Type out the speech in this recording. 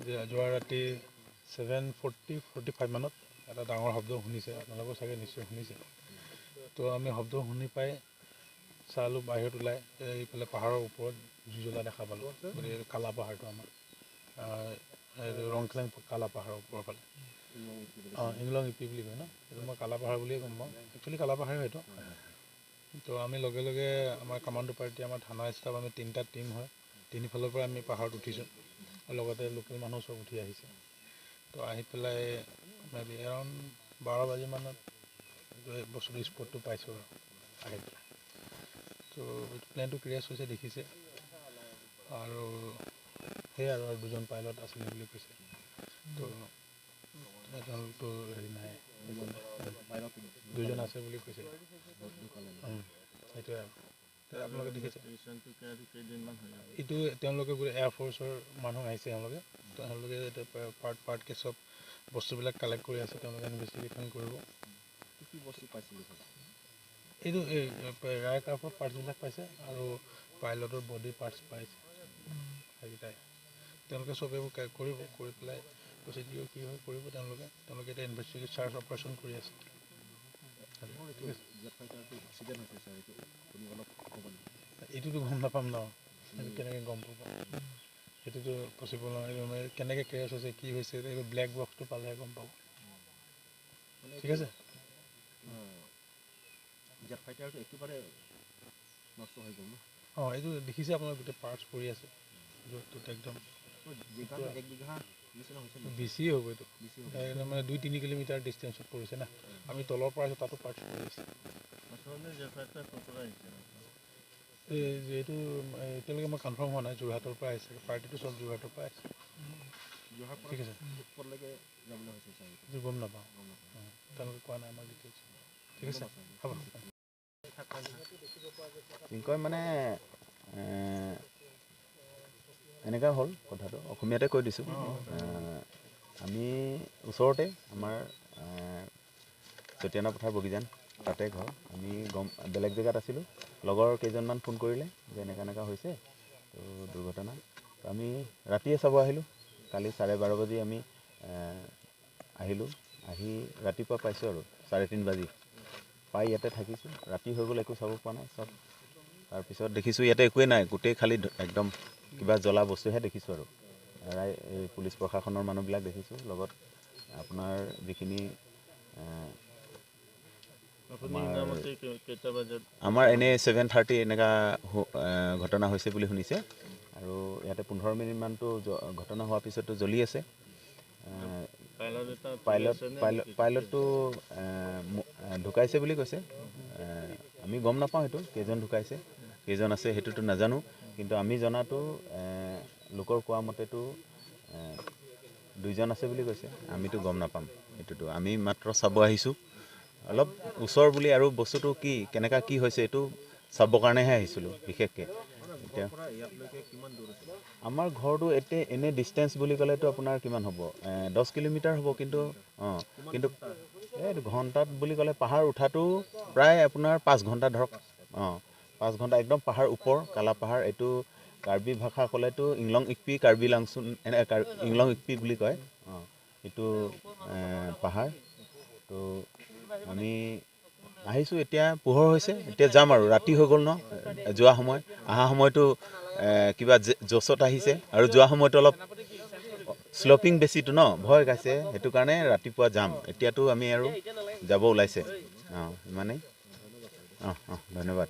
যোৱা ৰাতি 7:40 45 মানত এটা ডাঙৰ শব্দ শুনিছে, আপোনালোকেও চাগে নিশ্চয় শুনিছে। তো আমি শব্দ শুনি পাই চালোঁ, বাহিৰত ওলাই এইফালে পাহাৰৰ ওপৰত জুই জ্বলা দেখা পালোঁ। গতিকে কালা পাহাৰটো আমাৰ ৰংখেলেং কালা পাহাৰৰ ওপৰৰ ফালে, অঁ ইংলং ইপি বুলি কয় ন, সেইটো মই কালা পাহাৰ বুলিয়ে গম পাওঁ, একচুৱেলি কালা পাহাৰে হয়তো। তো আমি লগে লগে আমাৰ কামাণ্ডো পাৰ্টি, আমাৰ থানা ষ্টাফ, আমি তিনিটা টীম হয়, তিনিফালৰ পৰা আমি পাহাৰত উঠিছোঁ আৰু লগতে লোকেল মানুহ চব উঠি আহিছে। তো আহি পেলাই মে বি এৰাউণ্ড 12 বাজি মানত বস্তুটো স্পটটো পাইছোঁ আৰু আহি পেলাই। তো প্লেনটো ক্ৰেছ হৈছে দেখিছে, আৰু সেয়াই আৰু দুজন পাইলট আছিলে বুলি কৈছে। তো তেওঁলোকতো হেৰি নাই, দুজন আছে বুলি কৈছে, সেইটোৱে আৰু আপোনালোকে দেখিছে। এইটো তেওঁলোকে গোটেই এয়াৰফ'ৰ্চৰ মানুহ আহিছে, তেওঁলোকে এতিয়া পাৰ্ট পাৰ্টকৈ চব বস্তুবিলাক কালেক্ট কৰি আছে, তেওঁলোকে ইনভেষ্টিগেশ্যন কৰিব। এইটো এই এয়াৰক্ৰাফ্টৰ পাৰ্টছবিলাক পাইছে আৰু পাইলটৰ বডি পাৰ্টছ পাইছে, সেইকেইটাই তেওঁলোকে চব এইবোৰ কৰিব, কৰি পেলাই প্ৰচিডিউৰ কি হয় কৰিব তেওঁলোকে। তেওঁলোকে এতিয়া ইনভেষ্টিগেশ্যন চাৰ্চ অপাৰেশ্যন কৰি আছে। এইটোতো গম নাপাম ন, সেইটো কেনেকৈ গম পাব, সেইটোতো পচিবল নহয়। কেনেকৈ ক্ৰেছ হৈছে, কি হৈছে, এই ব্লেক বক্সটো পালেহে গম পাব। ঠিক আছে, অঁ এইটো দেখিছে আপোনাৰ গোটেই পাৰ্টছ পৰি আছে য'ত একদম বেছিয়ে হ'ব। এইটো মানে 2-3 কিলোমিটাৰ ডিষ্টেঞ্চত পৰিছে না, আমি তলৰ পৰা আহিছোঁ, তাতো পাৰ্টছ পৰি আছে। এই এইটো এতিয়ালৈকে মই কনফাৰ্ম হোৱা নাই, যোৰহাটৰ পৰা আহিছে পাৰ্টিটো, চব যোৰহাটৰ পৰা আহিছে। ঠিক আছে, গম নাপাওঁ, তেওঁলোকে কোৱা নাই আমাক ডিটেইলছ। ঠিক আছে, হ'ব। কি কয় মানে এনেকুৱা হ'ল কথাটো, অসমীয়াতে কৈ দিছোঁ। আমি ওচৰতে আমাৰ চতিয়ানা পথাৰ বগীজান তাতে ঘৰ। আমি গম বেলেগ জেগাত আছিলোঁ, লগৰ কেইজনমান ফোন কৰিলে যে এনেকুৱা এনেকুৱা হৈছে তো দুৰ্ঘটনা। তো আমি ৰাতিয়ে চাব আহিলোঁ, কালি 12:30 বাজি আমি আহিলোঁ, আহি ৰাতিপুৱা পাইছোঁ আৰু 3:30 বাজি পাই ইয়াতে থাকিছোঁ। ৰাতি হৈ গ'ল, একো চাব পৰা নাই চব। তাৰপিছত দেখিছোঁ ইয়াতে একোৱেই নাই, গোটেই খালী একদম কিবা জ্বলা বস্তুহে দেখিছোঁ আৰু। এই পুলিচ প্ৰশাসনৰ মানুহবিলাক দেখিছোঁ, লগত আপোনাৰ যিখিনি আমাৰ এনেই 7:30 এনেকুৱা ঘটনা হৈছে বুলি শুনিছে। আৰু ইয়াতে 15 মিনিটমানটো ঘটনা হোৱাৰ পিছতো জ্বলি আছে। পাইলটটো ঢুকাইছে বুলি কৈছে, আমি গম নাপাওঁ সেইটো কেইজন ঢুকাইছে, কেইজন আছে সেইটোতো নাজানো। কিন্তু আমি জনাটো লোকৰ কোৱা মতেতো 2জন আছে বুলি কৈছে, আমিতো গম নাপাম সেইটোতো। আমি মাত্ৰ চাব আহিছোঁ, অলপ ওচৰ বুলি, আৰু বস্তুটো কি কেনেকুৱা কি হৈছে এইটো চাবৰ কাৰণেহে আহিছিলোঁ বিশেষকৈ। এতিয়া আমাৰ ঘৰটো এতিয়া এনেই ডিষ্টেঞ্চ বুলি ক'লেতো আপোনাৰ কিমান হ'ব, 10 কিলোমিটাৰ হ'ব। কিন্তু অঁ কিন্তু এই ঘণ্টাত বুলি ক'লে পাহাৰ উঠাটো প্ৰায় আপোনাৰ 5 ঘণ্টা ধৰক। অঁ 5 ঘণ্টা একদম পাহাৰ ওপৰ, কালা পাহাৰ। এইটো কাৰ্বি ভাষা ক'লেতো ইংলং ইকপি কাৰ্বি লাংচুন এনে ইংলং ইকপি বুলি কয়। অঁ এইটো পাহাৰ। তো আমি আহিছোঁ, এতিয়া পোহৰ হৈছে, এতিয়া যাম আৰু। ৰাতি হৈ গ'ল ন যোৱা সময়, অহা সময়টো কিবা জ'চত আহিছে, আৰু যোৱা সময়টো অলপ শ্লপিং বেছিতো ন, ভয় খাইছে, সেইটো কাৰণে ৰাতিপুৱা যাম। এতিয়াতো আমি আৰু যাব ওলাইছে। অঁ ইমানেই। অঁ অঁ ধন্যবাদ।